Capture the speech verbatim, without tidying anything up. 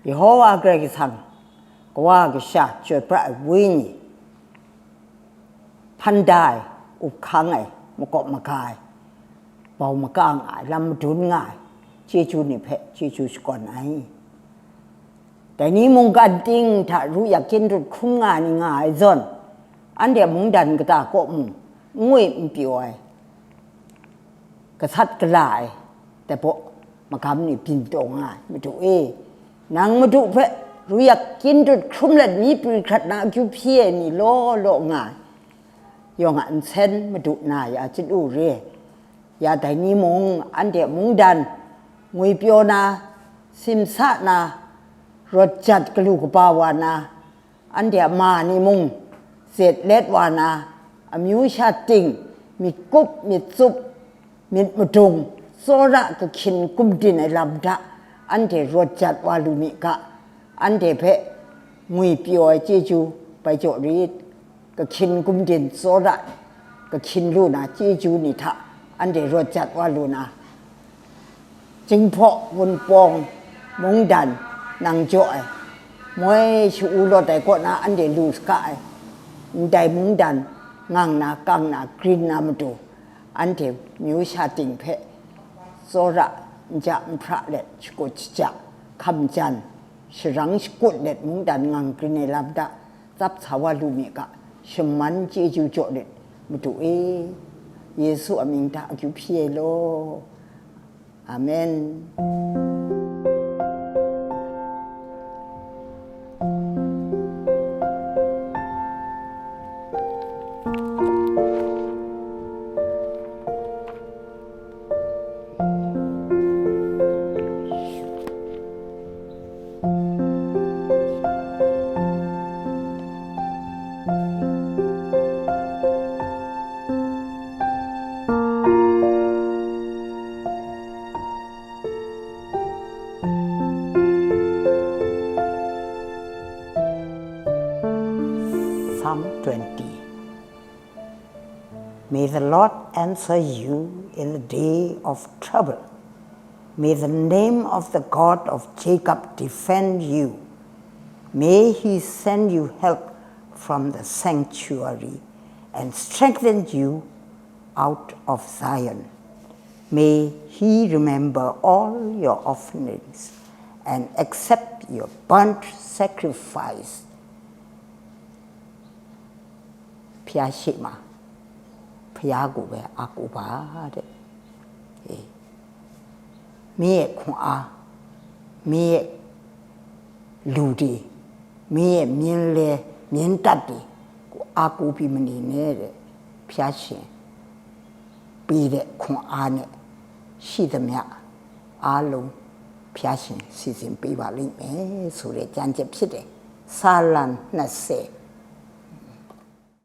Yehowa Karai Kasang, Kawa Kasha, Chyoi Pra ai Wenyi, hpan da ai, up hkang ai, makawp maga ai, bau maka nga ai, lam madun nga ai chyeju ni hpe chyeju shakawn ai. Dai ni mungkan ting hta ru yak kyin dut hkrum nga ni nga ai zawn, anhte mungdan kata kaw mung n ngwi n pyaw ai, gasat gala ai, dai baw magam ni byin taw nga ai, Madu e, nang Madu hpe ru yak kyin dut hkrum let myi pri hkrat na akyu hpyi ai ni law law nga ai, yawng a nsen Madu na ya chyalu re. Ya dai ni mung anhte mungdan ngwipyaw na, simsa na, rawt jat galu kaba wa na, anhte a ma ni mung zet let wa na, amyu sha ting, myit kup myit tsup, myit madung, tsawra kahkyin kumdin ai lam hta anhte rawt jat wa lu mi ga, anhte hpe ngwipyaw ai chyeju bai jaw rit, kahkyin kumdin tsawra kahkyin lu na chyeju ni hta anhte rawt jat wa lu na, Jinghpaw Wunpawng mungdan nang jaw ai, moi sha-u lawt ai kaw na anhte lu saga ai, ndai mungdan ngang na, kang na, grin na matu, anhte myu sha ting hpe tsawra n ja n hpra let, shakut shaja, hkam jan, sharang shakut let mungdan ngang grin ai lam hta tsap sa wa lu mi ga, shaman chyeju jaw let, Madu e, Yesu a mying hta akyu hpyi ai law. Amen. Psalm twenty. May the Lord answer you in the day of trouble. May the name of the God of Jacob defend you. May he send you help from the sanctuary and strengthen you out of Zion. May he remember all your offerings and accept your burnt sacrifice. ဘုရားရှေ့မှာ ဘုရားကိုပဲ အားကိုးပါတဲ့။ အေး။ မင်းရဲ့ခွန်အား၊ မင်းရဲ့လူတွေ၊ မင်းရဲ့မြင်းလဲ၊ မြင်းတပ်တွေကို အားကိုးပြီး မနေနဲ့တဲ့။ ဘုရားရှင်ပေးတဲ့ ခွန်အားနဲ့ ရှိသမျှအားလုံး ဘုရားရှင် စီစဉ်ပေးပါလိမ့်မယ်ဆိုတဲ့ ကြံချက်ဖြစ်တယ်။ ဆာလံ နှစ်ဆယ်